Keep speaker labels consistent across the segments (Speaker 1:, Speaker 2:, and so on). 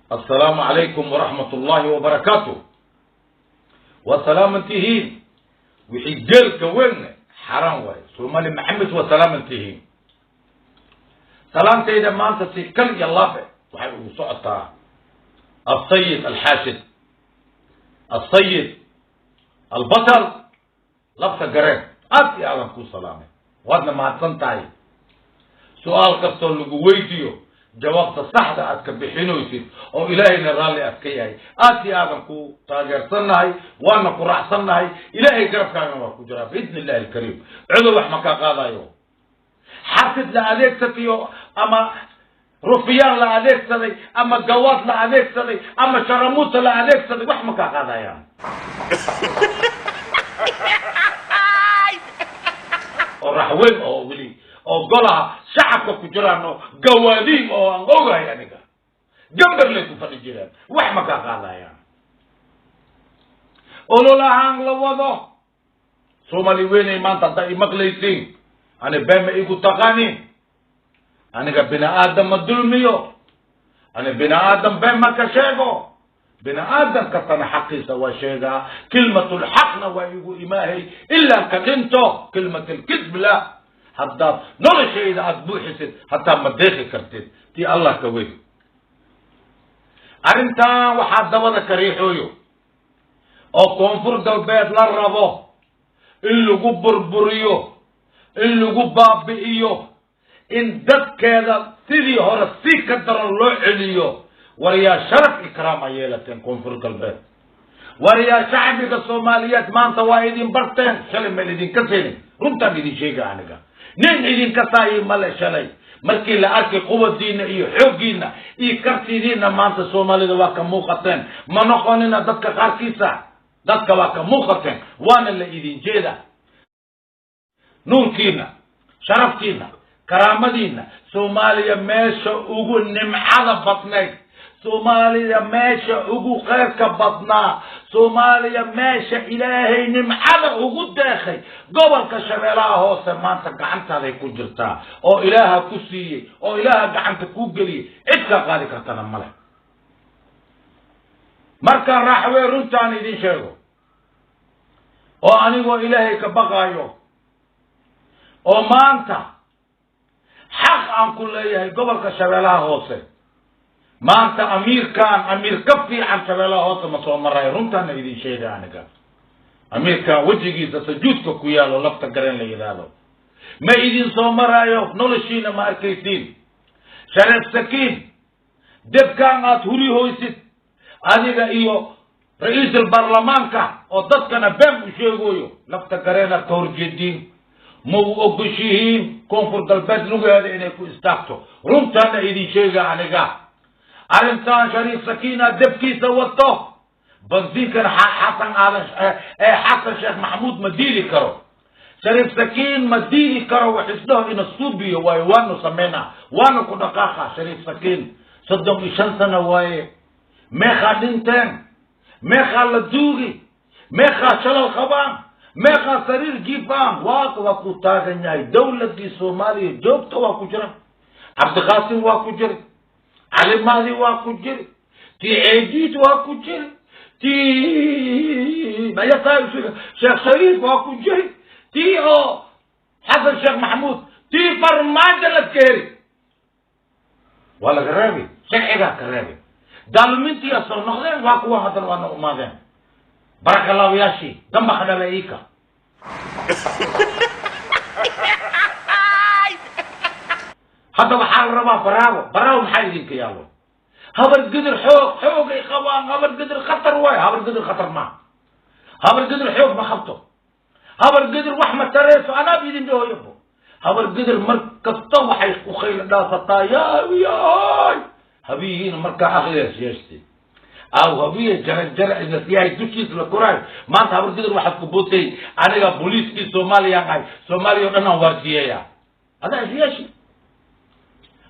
Speaker 1: Assalaamu calaykum waraxmat ullaahi wabarakaatu. Waa salaaman tihiin. Wixii geelka weynne xaaraan waaye. Soomaali Maxamed, waa salaaman tihiin. Salaantayda maanta si kal iyo laabe waxay ugu socotaa alsayid alxaashid, alsayid albatal, Lafta Gareen. Aad iyo aadan kuu salaamay, waadna mahadsan tahay. Su-aal kastoo lagu weydiiyo, jawaabta saxda aad ka bixinoysid oo Ilaahayna raalli aad ka yahay, aad iyo aadan ku taageersannahay, waana ku raacsannahay. Ilaahay garabkaagana waa ku jiraa biidni illahi alkariim. Cudur wax ma kaa qaadayo. Xasid la adeegsatayo ama rufiyaan la adeegsaday ama gawaad la adeegsaday ama sharamuuta la adeegsaday, wax ma kaa qaadayaan. Oo raxweyn oo weli oo golaha shacabka ku jiraano, gawaadiin oo aan ogahay aniga, gambarlay ku fadhi jiraan, wax ma kaa qaadayaan. Ololahaan la wado, Soomaali weynay, maanta haddaa imaqlaysiin, ani been ma igu taqaanin. Aniga bini aadam ma dulmiyo, ani bini aadam been ma ka sheego, bini aadam kastana xaqiisa waa sheegaa. Kilmatulxaqna waa igu imaahay ilaa ka dhinto. Kilmat alkidb la, haddaad noloshayda aada buuxisid, hataa ma deeqi kartid tii Allah ka weyn. Arrintan waxaa dabada ka riixooyo oo Koonfur Galbeed la rabo in lagu burburiyo, in lagu baabi'iyo, in dadkeeda sidii hore si ka daran loo celiyo. War yaa sharaf ikraama yeelateen Koonfur Galbeed. War yaa shacbiga Soomaaliyeed, maanta waa idin barteen. Shalay meel idinka seenin, runtaan idin sheega. Aniga nin idinka saayi male. Shalay markii la arkay quwadiina iyo xooggiina iyo kartidiina, maanta Soomaalida waa ka muuqateen. Ma noqonina dadka qaarkiisa, dadka waa ka muuqateen, waana la idin jeeda. Nuurkiina, sharaftiina, karaamadiina, Soomaaliya meesha ugu nimcada badnayd, Soomaaliya meesha ugu khayrka badnaa, Soomaaliya meesha Ilaahay nimcada ugu deeqay, gobolka Shabeellaha Hoose, maanta gacantaaday ku jirtaa oo Ilaaha ku siiyey oo Ilaaha gacanta kuu geliyey. Cid kaa qaadi kartana male. Markaan Raaxwee runtaan idin sheego oo anigoo Ilaahay ka baqaayo oo maanta xaq aan ku leeyahay gobolka Shabeellaha Hoose, maanta amiirkan amiir ka fiican Shabeellaha Hoose ma soo marayo. Runtaana idin sheega. Aniga amiirkan wejigiisa sajuudka ku yaalo, Lafta Gareen la yidhaahdo, ma idin soo maraayo. Noloshiina ma arkaysiin. Shareef Sakiin, debkaan aad huri hoysid adiga iyo ra-iisul baarlamaanka oo dadkana been u sheegoyo, Lafta Gareenaad ka horjeediin. Ma u ogoshihiin Koonfur Galbeed lugeeda inay ku istaagto. Runtaana idin sheega. Aniga arrintan Shariif Sakiina debkiisa wato, bansiinkana Xasan Aadan, Xasan Sheekh Maxamuud ma diidi karo. Shariif Sakiin ma diidi karo. Wax isdhaho ina suubiyo waayo, waanu sameynaa, waanu ku dhaqaaqa. Shariif Sakiin 35 sano waaye. Meeqaa dhinteen? Meeqaa la duugi? Meeqaa shalal qabaan? Meeqaa sariir jiifaan? Waa ku taagan yahay. Dawladii Soomaaliya joogta waa ku jira. Cabdiqaasim waa ku jiri, Cali Mahdi waa ku jiri, tii Ceejiid waa ku jiri, tii Sheekh Shariif waa ku jiri, tii oo Xasan Sheekh Maxamuud, tii Farmaajo laska heri waa laga reebay, sharcigaa ka reebay. Daalumintiyaa soo noqdeen, waa kuwa haddana waana umaadeen barakalaawayaashii damba khadhala iika. Hadda waxaa la rabaa Baraawo. Baraawo maxaa idinka yaalo? Habar Gidir xoog xoogay qabaan. Habar Gidir khatar waay. Habar Gidir khatar maa. Habar Gidir xoog ma qabto. Habar Gidir wax ma tareyso. Anaab idin dhahoyabo, Habar Gidir mar kasta waxay ku khayla dhaasataa yaay habiyihiina. Markaa akriyaas yeeshtay aw habiye jaran jara yahay dushiis la koraayo. Maanta Habar Gidir waxaad ku bootay: aniga booliiskii Soomaaliyaan ahay, Soomaaliya o dhan aan waardiyeeya. Adaa isyeeshi.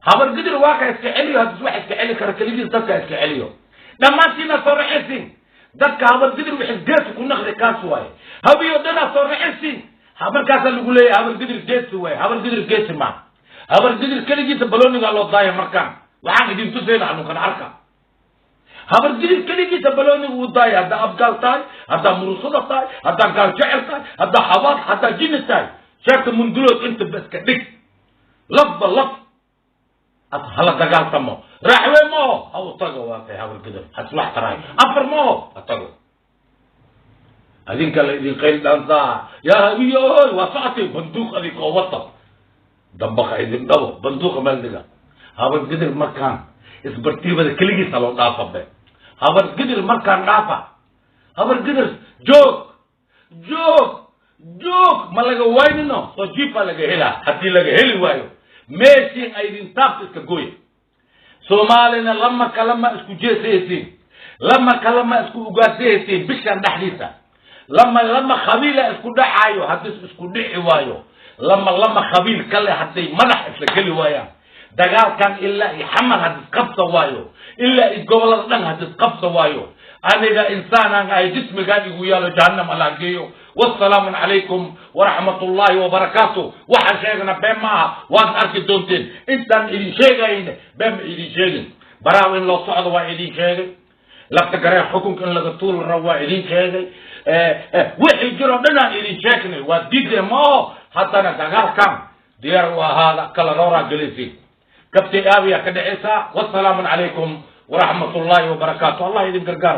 Speaker 1: Habar Gidir waa ka iska celiyo. Haddis wax iska celi kara keligiis dadka iska celiyo. Dhammaantiina soo raxaysiin dadka Habar Gidir wixis geesi ku naqdi kaas waaye. Habiyo dhanaa soo raxaysiin. Markaasaa lagu leeyahay Habar Gidir geesi waaye. Habar Gidir geesi maa. Habar Gidir keligiisa baloonigaa loo daaya. Markaan waxaan idin tusayna anukan arka. Habargidir keligiisa balooniga u daaya. Haddaa Abgaal tahay, haddaa Murusada tahay, haddaa Gaal Jecel tahay, haddaa Xabaad, haddaa Jini tahay, sheegta Mundulood inta baska dhig, lafba laf hala dagaaltamo. Raaxwe maaho, ha u tago. Waa kay Habargidir haswax taraay. Afar maaho, ha tago. Adinka la idin qayl dhaantaa, yaa Hawiye oy, waa socotay banduuq adinkoo wata, dambaqa idin dhabo, banduuqa meel dhiga. Habargidir markaan isbartiibada keligiisa loo dhaafa be. Habargidir markaan dhaafa. Habargidir joog, joog, joog, ma laga waynino, soo jiifaa laga helaa. Haddii laga heli waayo, meeshii aydin taabta iska gooya. Soomaalina lama kalama isku jeesaysiin, lama kalama isku ugaasaysiin. Bishan dhexdiisa lama lama khabiila isku dhacaayo. Haddii isku dhici waayo, lama lama khabiil kale hadday madax isla geli waayaan, dagaalkan ilaa iyo Xamar hadis qabsa waayo, ilaa iyo gobolada dhan hadis qabsa waayo, aniga insaanaan ahay, jismigaan igu yaalo jahannam Allah geeyo. Wasalaamu calaykum waraxmat ullahi wabarakaatu. Waxaan sheegna been ma aha, waad arki doonteen. Intaan idin sheegayne been ma idin sheegin. Baraaw in loo socdo waa idin sheegay. Lafta Garee xukunka in laga tuuli rabo waa idin sheegay. Wixii jiroo dhan aan idin sheegnay waa diidee mao. Haddana dagaalkan diyaar u ahaada, kala rooraa gelaysiin, kabtay aabiya ka dhacaysaa. Wasalaamu calaykum waraxmat ullahi wabarakaatu. Allah idin gargaaro.